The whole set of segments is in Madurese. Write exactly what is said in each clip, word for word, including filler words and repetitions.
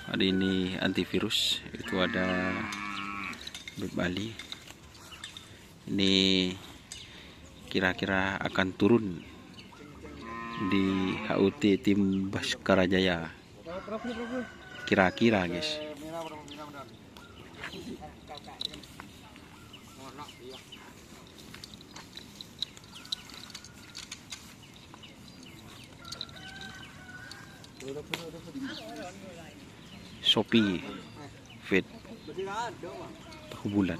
Hari ini antivirus, itu ada Beb Ali. Ini kira-kira akan turun di H U T tim Baskara Jaya. Kira-kira, guys. Shopee Feed tahu bulat.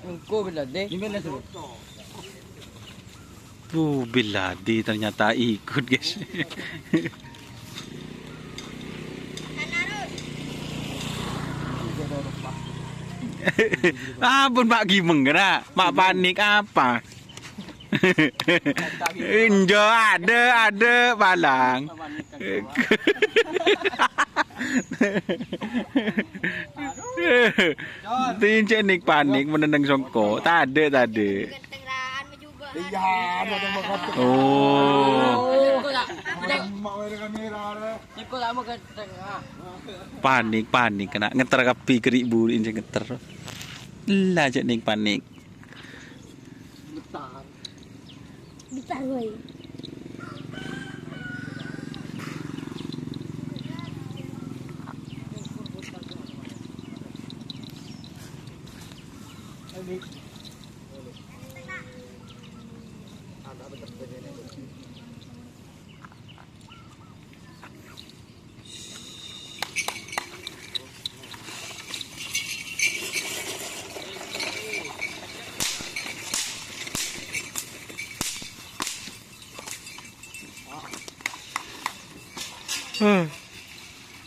Engko' bilâ dhi. Tuh, Biladi ternyata ikut, guys. Ampon, Pak Gimeng, kena. Mak panik apa? Enjo, ada, ada, palang. Tin cek nik panik menenang songko. Tade, tade. Iya, ada, ada, ada. Oh. Panik, panik, kena ngeter kapi kerik buri ini ngeter. Lah, cek nik panik. Getar, woi.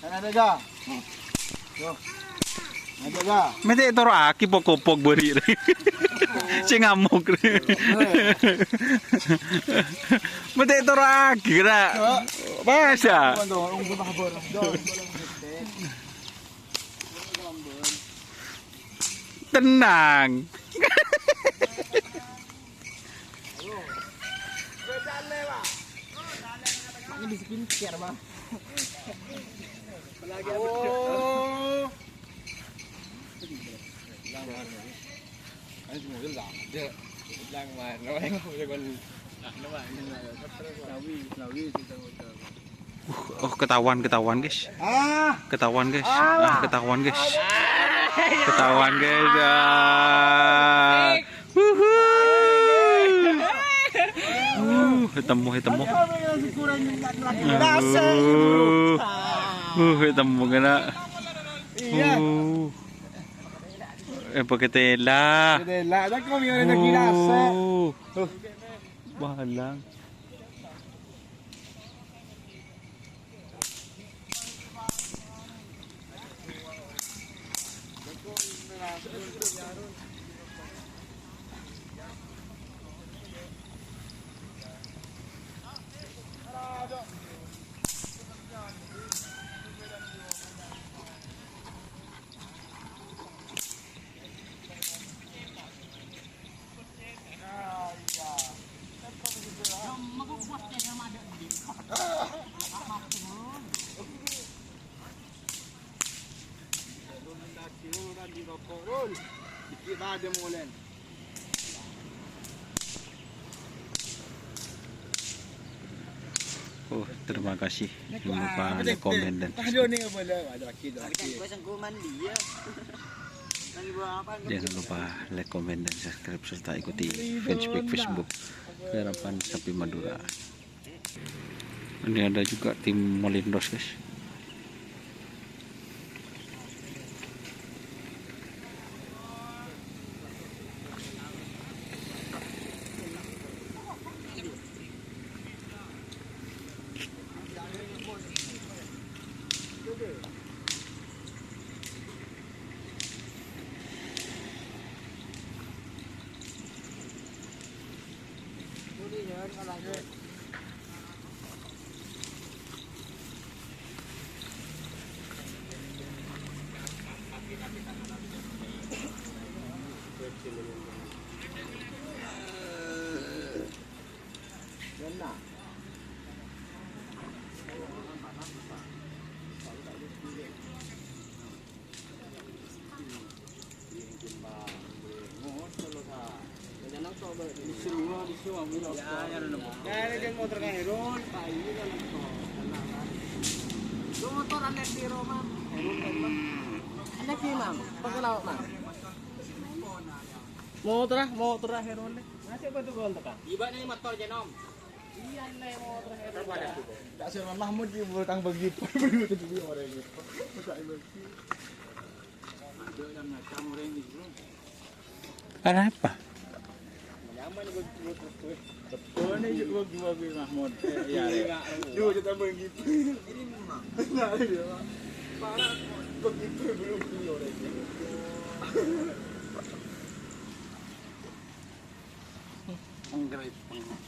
Sana ada, Ja. Tuh. Ada, Ja. Mete toro'agi pok-kopok bari. Sing ngamuk. Mete toro'agi, ra. Masa? Tenang. Ini di skincare, Bang. Oh. Uh, oh, ketahuan, ketahuan, guys. Ah. Ketahuan, guys. Ah, ketahuan, guys. Ketahuan, guys. Ah. Wuhu. Uh, ketemu, ketemu. Uh, uh, ketemu kena. Iya. Uh. Eh, pakai tela. Tela, tak kau yang ada gila, se. Uh. Tuh. Balang. Oh, terima kasih. Jangan lupa like, komen, dan subscribe. Jangan lupa like, komen, dan subscribe, serta ikuti fanspage Facebook Garapan Sapi Madura. Ini ada juga tim Molindos, guys. Motor aneh di Roma. Aneh di, Mam. Pakai lauk, Mam. Motor, ah, motor, ah, Herul. Ngasih batu gol, tekan. Iba nih motor, Jenom. Iya, nih, motor, Herul. Tak sih, Mahmud, ibu tang begitu. Begitu, dia orang ini. Ada yang ngacang orang ini, bro. Kenapa? Betul nih, juga, juga, juga, Mahmud. Iya, iya. Juga kita begitu. Ini memang. Nah, iya, Pak. Parah, begitu belum punya orang ini. Penggerai, peng-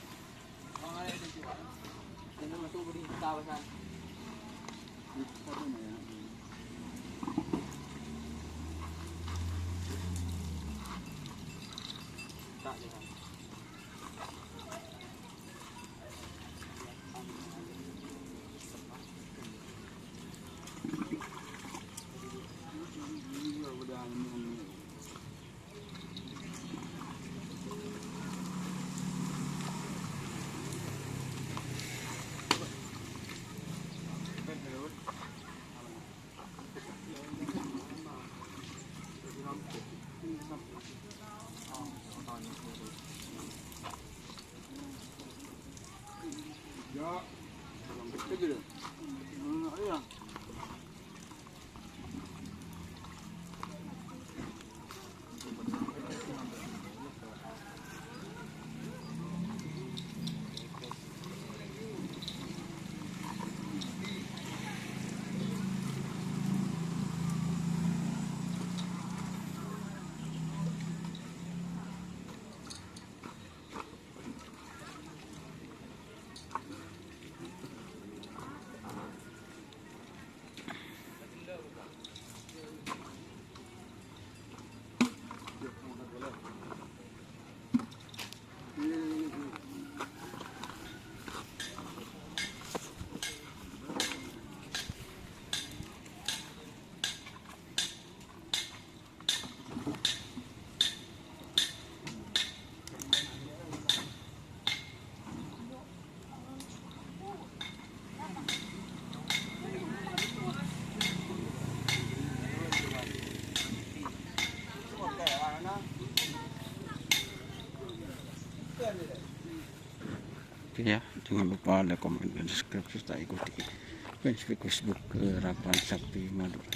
Oke ya, jangan lupa like, comment, dan subscribe, serta ikuti fanspage Facebook Harapan Sakti Madura.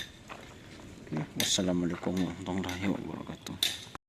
Oke, wassalamualaikum warahmatullahi wabarakatuh.